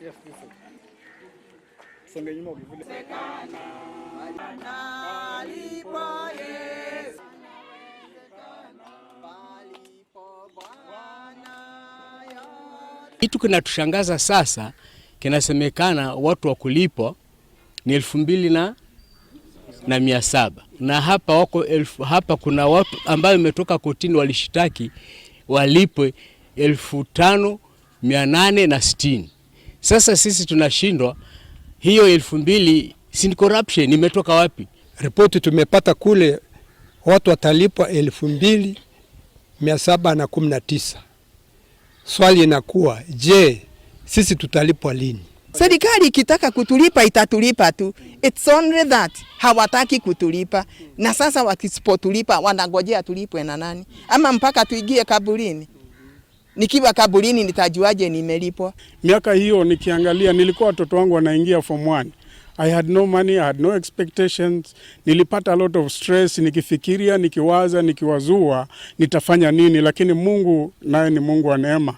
Yes, listen. Songa nyuma ukivule. Alipo Yesu. Palipo Bwana yote. Kitu kinatushangaza sasa, kinasemekana watu wa kulipwa ni 2700 na hapa wako elfu, hapa kuna watu ambayo imetoka kotini walishitaki walipwe 5860. Sasa sisi tunashindwa hiyo 2000, si ni corruption imetoka wapi? Ripoti tumepata kule watu watalipwa 2719. Swali inakuwa, je, sisi tutalipwa lini? Serikali ikitaka kutulipa itatulipa tu. It's only that hawataki kutulipa, na sasa wakisipotulipa wanangojea tulipwe na nani? Ama mpaka tuingie kaburini? Nikiwa kaburini nitajuaje nimelipwa? Miaka hiyo nikiangalia, nilikuwa watoto wangu wanaingia form 1. I had no money, I had no expectations. Nilipata a lot of stress nikifikiria, nikiwaza, nikiwazua nitafanya nini, lakini Mungu naye ni Mungu wa neema.